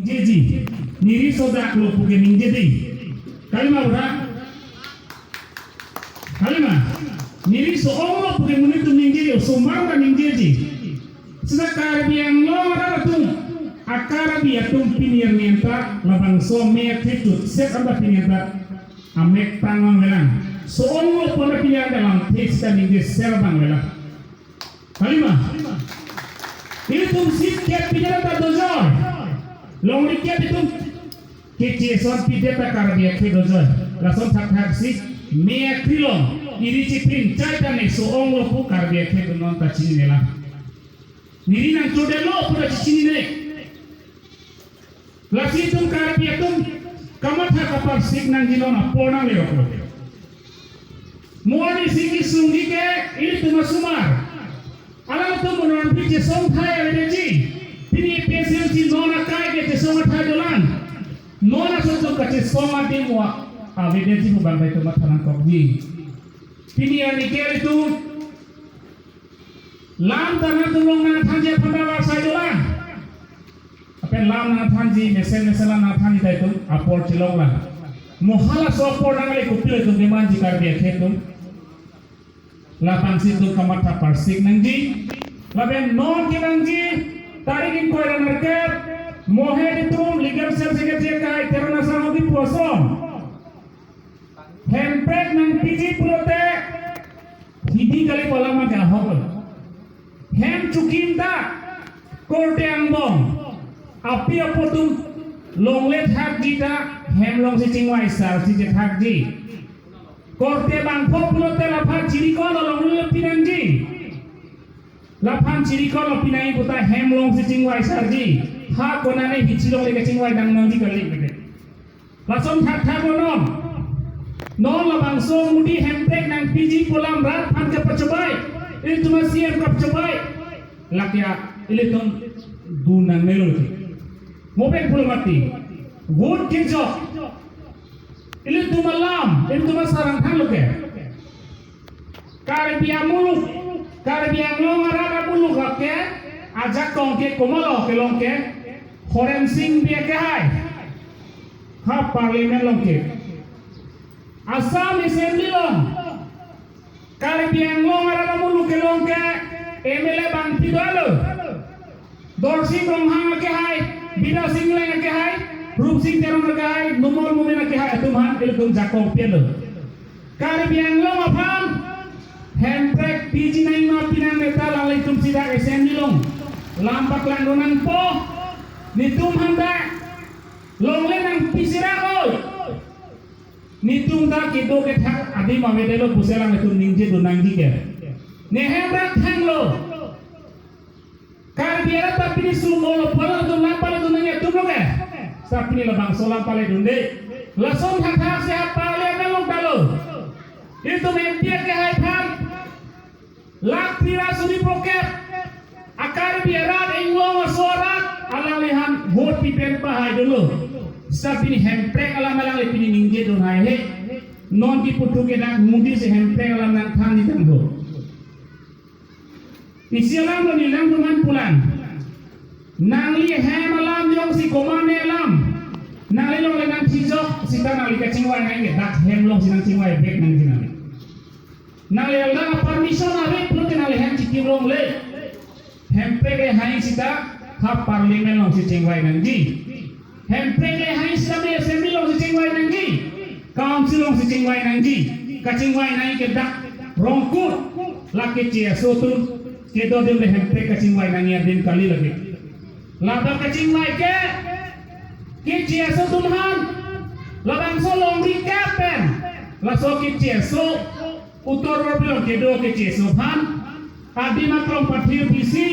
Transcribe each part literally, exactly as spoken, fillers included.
Ningjeji, neri so dak lo puke ningje dei. Kalima bura? Kalima. Neri so-ong lo puke monit atum ningjeji, osomar ta ningjeji. Seta Karbi Anglong arat atum, a Karbi atum pini arni anta labangso me akhei chutset anta pini anta amek tang abang velang. So-ong lo pu anta pini anta lamthe seta ningje ser abang velang. Kalima. Ilitum sip kep pini anta dojoi. Longri kep itum. Keche ason pidet ta Karbi akhei dojoi. Lason thakthak si me akhei along iri chipin chai ta ne so-ong lo pu Karbi akhei atum non ta chinine lang. Neri nangchode lo pu ta chinine. Lasi itum Karbi atum kamatha kaparsik nangji non apor nanglirok lo. Mo arnisi kesungji ke ilitum asomar. Alangtum mo non pi chesong thai avedeji. Pini A P H L C non akai ke chesong athai dolang. Non aso atum kachesong adim mo avedeji pu bang bai itum matha nangkokji. Pini arni ke ilitum lam ta nangtum along nangthanji aphan ta varsai dolang. Lapen lam nangthanji, mesen mesen lam nangthanji ta itum apor chelonglang. Mo halaso apor nangle kopilo itum kemanji Karbi akhei atum. Labangsi itum kamatha parsik nangji. Lapen non kenangji tarik ingkoi ra nerkep, mohe itum Legal Cell Secretary akai Teron Asang Hokkipu ason. Hemprek nangpiji pulote hidi kali pu alam ke ahok lo. Hem chukim ta korte angbong. Api apo atum longle thakji ta hem alongsi chingvai sarsi chethakji. Korte bangpho pulote laphan chirikon along le pinangji. Laphan chirikon along pinangji puta hem alongsi chingvai sarji. Ha konane hichi along le kachingvai dam nangji kali kade. Lason thakthak lo non. Non labangso Modi Hemprek nangpiji pu alam rat aphan kepachobei. Ilitum a C M kepachobei. Lake ilitum dun nangnelo ke. Mo pen pulo mati. Vote kejok. Ilitum alam, ilitum asarang thanlo ke. Karbi amuluk, Karbi Anglong arat amuluk lake, ajakong ke komatlo kelong ke, Horensing Bey akehai. Ha Parliament along ke. Assam Assembly along. Karbi Anglong arat amuluk kelong ke M L A bangphli dolo. Dorsing Ronghang akehai, Bidya Sing Engleng akehai, Rupsing Teron akehai, Numal Momin akehai atum aphan ilitum jakong pilo. Karbi Anglong aphan Hemprek piji nangma pinang neta alanglitum sida Assembly along lam paklangdun nangpo. Netum aphan ta longle nangpi sira oi. Netum ta kedo kethak adim avedetlo pusi alanglitum ningjedun nangji ke. Ne hem rat thanglo. Karbi arat ta pini sumolo pala dun lam pala dun nangji atumlo ke. Sa pini labangso lam pala dunde. Lason thakthak si ha Parliament along talo. Itum M P akehai aphan lakh phli ra suri phokep a Karbi arat, Anglong aso arat, alangliphan vote pipen pahai dolo. Sa pini Hemprek alam alangli pini ningjedun haihe. Non kipu thu ke dak Modi si Hemprek alam nangthanji tangho. Isi alam lo ne nangtuman pulang. Nangli hem alam jongsi komatne alam nangli longle nangthijok seta nangli kachingvai nangji ke dak hem alongsi nangchingvai back nangji nangli. Nangli alang permission ave pulote nangli hem chikim longle. Hemprek le hai seta ha Parliament alongsi chingvai nangji. Hemprek le hai seta me Assembly alongsi chingvai nangji. Council alongsi chingvai nangji. Kachingvai nangji ke dak Rongkut la keche aso atum kedo adim le Hemprek kachingvai nangji adim kali lake. Ladak kachingvai ke keche aso atum aphan labangso longri kep pen laso keche aso Uttar Borbil along kedo keche aso aphan adim aklong pathir pisi,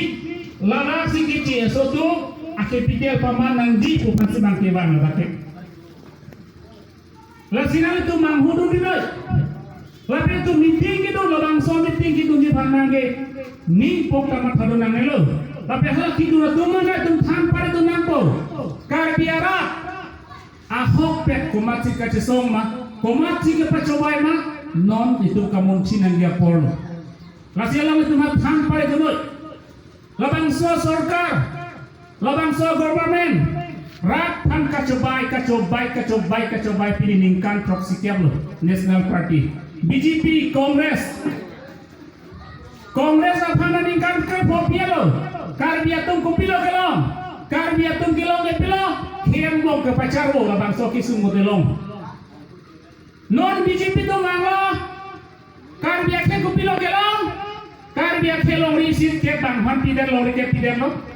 ladak si keche aso atum a capital paman nangji pu aphan si bang kevan ladak ke. Lasi nangtum manghudun didoi. Lapen itum meeting kedun, labangso meeting kedunji aphan nangke ning pok ta mathadun nangnelo. Lapen hala kedun atum nangtum than pare dun nangpo. Karbi arat ahokpet komatsi kachesong ma, komatsi kepachobei ma, non itum kamunchi nangji apor lo. Lasi alanglitum aphan than pare dunoi. Labangso sorkar, labangso government, rat Kachobai, kachobai, kachobai, kachobai, pini ningkan throksi kep lo National Party. B J P, Congress. Congress aphan ningkan krepho pielo. Karbi atum kopilo kelong? Karbi atum kelong ke pilo? Khei angbong kepacharvo labangso kesung modelong. Non B J P atum vanglo. Karbi akhei kopilo kelong? Karbi akhei longri isi kep bang aphan pidetlo, longri kep pidetlo.